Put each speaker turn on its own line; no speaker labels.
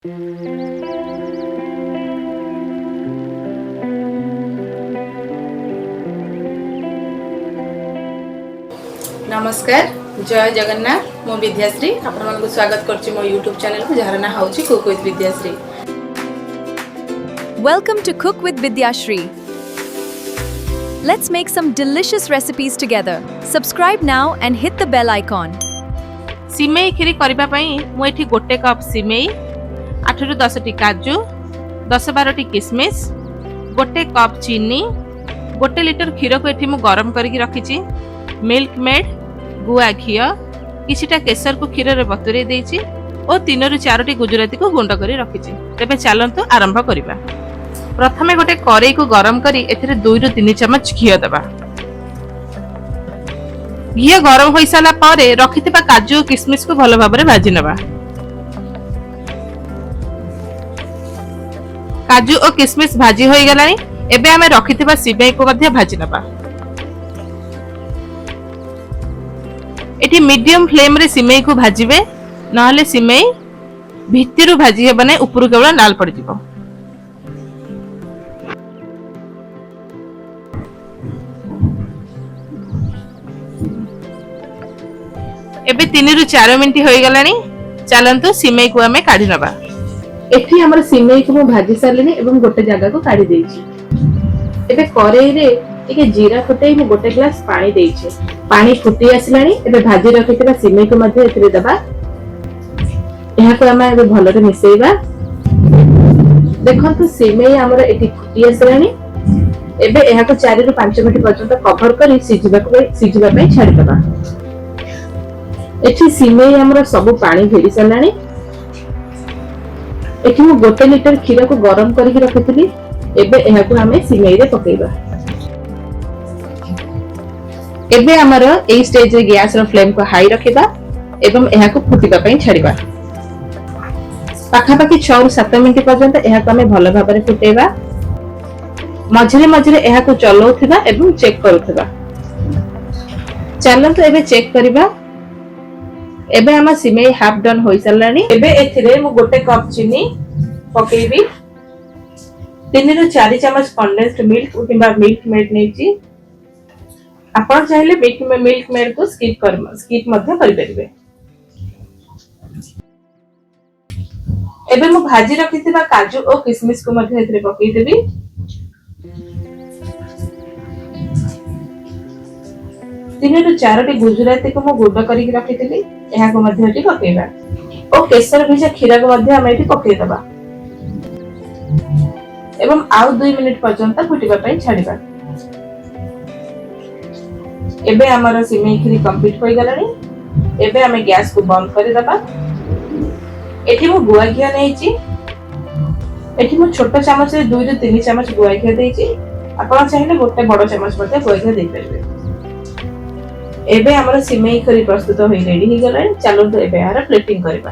ନମସ୍କାର, ଜୟ ଜଗନ୍ନାଥ। ମୁଁ ବିଦ୍ୟାଶ୍ରୀ, ଆପଣମାନଙ୍କୁ ସ୍ୱାଗତ କରୁଛି ମୋ ୟୁଟ୍ୟୁବ୍ ଚ୍ୟାନେଲକୁ, ଯାହାର ନାଁ ହେଉଛି cook with Vidyashree.
Welcome to Cook with Vidyashri. Let's make some delicious recipes together. Subscribe now and hit the bell icon.
ସିମେଇ କ୍ଷୀରି କରିବା ପାଇଁ ମୁଁ ଏଠି 1 କପ୍ ସିମେଇ, 8ରୁ 10ଟି କାଜୁ, 10-12ଟି କିସମିସ୍, 1 କପ୍ ଚିନି, 1 ଲିଟର କ୍ଷୀରକୁ ଏଠି ମୁଁ ଗରମ କରିକି ରଖିଛି, ମିଲ୍କ ମେଡ୍, ଗୁଆ ଘିଅ, କିଛିଟା କେଶରକୁ କ୍ଷୀରରେ ବତୁରେଇ ଦେଇଛି ଓ 3ରୁ 4ଟି ଗୁଜୁରାତିକୁ ଗୁଣ୍ଡ କରି ରଖିଛି। ତେବେ ଚାଲନ୍ତୁ ଆରମ୍ଭ କରିବା। ପ୍ରଥମେ ଗୋଟେ କରେଇକୁ ଗରମ କରି ଏଥିରେ 2ରୁ 3 ଚାମଚ ଘିଅ ଦେବା। ଘିଅ ଗରମ ହୋଇସାରିଲା ପରେ ରଖିଥିବା କାଜୁ ଓ କିସମିସକୁ ଭଲ ଭାବରେ ଭାଜି ନେବା। କାଜୁ ଓ କିସମିସ ଭାଜି ହୋଇଗଲାଣି। ଏବେ ଆମେ ରଖିଥିବା ସିମେଇକୁ ମଧ୍ୟ ଭାଜି ନେବା। ଏଠି ମିଡିୟମ ଫ୍ଲେମରେ ସିମେଇକୁ ଭାଜିବେ, ନହେଲେ ସିମେଇ ଭିତରୁ ଭାଜି ହେବ ନାହିଁ, ଉପରୁ କେବଳ ଲାଲ ପଡିଯିବ। ଏବେ 3ରୁ 4 ମିନିଟ ହୋଇଗଲାଣି। ଚାଲନ୍ତୁ ସିମେଇକୁ ଆମେ କାଢି ନେବା। ଏଠି ଆମର ସିମେଇକୁ ମୁଁ ଭାଜି ସାରିଲିଣି ଏବଂ ଗୋଟେ ଜାଗାକୁ କାଢି ଦେଇଛି। ଏବେ କରେଇରେ ଟିକେ ଜିରା ଫୁଟେଇ ମୁଁ 1 ଗ୍ଲାସ ପାଣି ଦେଇଛି। ପାଣି ଫୁଟି ଆସିଲାଣି। ଏବେ ଭାଜି ରଖିଥିବା ସିମେଇକୁ ମଧ୍ୟ ଏଥିରେ ଦେବା। ଏହାକୁ ଆମେ ଏବେ ଭଲରେ ମିଶେଇବା। ଦେଖନ୍ତୁ, ସିମେଇ ଆମର ଏଠି ଫୁଟି ଆସିଲାଣି। ଏବେ ଏହାକୁ 4ରୁ 5 ମିନିଟ ପର୍ଯ୍ୟନ୍ତ କଭର କରି ସିଝିବା ପାଇଁ ଛାଡ଼ିଦେବା। ଏଠି ସିମେଇ ଆମର ସବୁ ପାଣି ଭିଡି ସାରିଲାଣି। ଏଠି ମୁଁ 1 ଲିଟର କ୍ଷୀରକୁ ଗରମ କରିକି ରଖିଥିଲି। ଏବେ ଏହାକୁ ଆମେ ସିମେଇରେ ପକେଇବା। ଏବେ ଆମର ଏଇ ଷ୍ଟେଜରେ ଗ୍ୟାସର ଫ୍ଲେମକୁ ହାଇ ରଖିବା ଏବଂ ଏହାକୁ ଫୁଟିବା ପାଇଁ ଛାଡ଼ିବା। ପାଖାପାଖି 6ରୁ 7 ମିନିଟ ପର୍ଯ୍ୟନ୍ତ ଏହାକୁ ଆମେ ଭଲ ଭାବରେ ଫୁଟେଇବା। ମଝିରେ ମଝିରେ ଏହାକୁ ଚଲଉଥିବା ଏବଂ ଚେକ୍ କରୁଥିବା। ଚାଲନ୍ତୁ ଏବେ ଚେକ୍ କରିବା। ଏବେ ଆମ ସିମେଇ ହାଫ୍ ଡନ୍ ହୋଇସାରିଲାଣି। ଏବେ ଏଥିରେ ମୁଁ 1 କପ୍ ଚିନି ପକେଇବି। 3ରୁ 4 ଚାମଚ କଣ୍ଡେନ୍ସଡ ମିଲ୍କ କିମ୍ବା ମିଲ୍କ ମେଡ୍ ନେଇଛି। ଆପଣ ଚାହିଁଲେ ମିଲ୍କ ମେଡ୍ କୁ ସ୍କିପ୍ ମଧ୍ୟ କରିପାରିବେ। ଏବେ ମୁଁ ଭାଜି ରଖିଥିବା କାଜୁ ଓ କିସମିସ କୁ ମଧ୍ୟ ଏଥିରେ ପକେଇଦେବି। 3ରୁ 4ଟି ଗୁଜୁରାତିକୁ ମୁଁ ଗୁଣ୍ଡ କରିକି ରଖିଥିଲି, ଏହାକୁ ମଧ୍ୟ ଏଠି ପକେଇବା ଓ କେଶର ଭିଜା କ୍ଷୀରକୁ ମଧ୍ୟ ଆମେ ଏଠି ପକେଇଦବା ଏବଂ ଆଉ 2 ମିନିଟ ପର୍ଯ୍ୟନ୍ତ ଫୁଟିବା ପାଇଁ ଛାଡିବା। ଏବେ ଆମର ସିମେଇ କ୍ଷୀରି କମ୍ପ୍ଲିଟ ହୋଇଗଲାଣି। ଏବେ ଆମେ ଗ୍ୟାସକୁ ବନ୍ଦ କରିଦବା। ଏଠି ମୁଁ ଗୁଆ ଘିଅ ନେଇଛି। ଏଠି ମୁଁ ଛୋଟ ଚାମଚରେ 2ରୁ 3 ଚାମଚ ଗୁଆ ଘିଅ ଦେଇଛି। ଆପଣ ଚାହିଁଲେ ଗୋଟେ ବଡ ଚାମଚ ମଧ୍ୟ ଗୁଆ ଘିଅ ଦେଇପାରିବେ। ଏବେ ଆମର ସିମେଇ କ୍ଷୀରି ପ୍ରସ୍ତୁତ ହୋଇ ରେଡି ହେଇଗଲାଣି। ଚାଲନ୍ତୁ ଏବେ ଏହାର ପ୍ଲେଟିଂ କରିବା।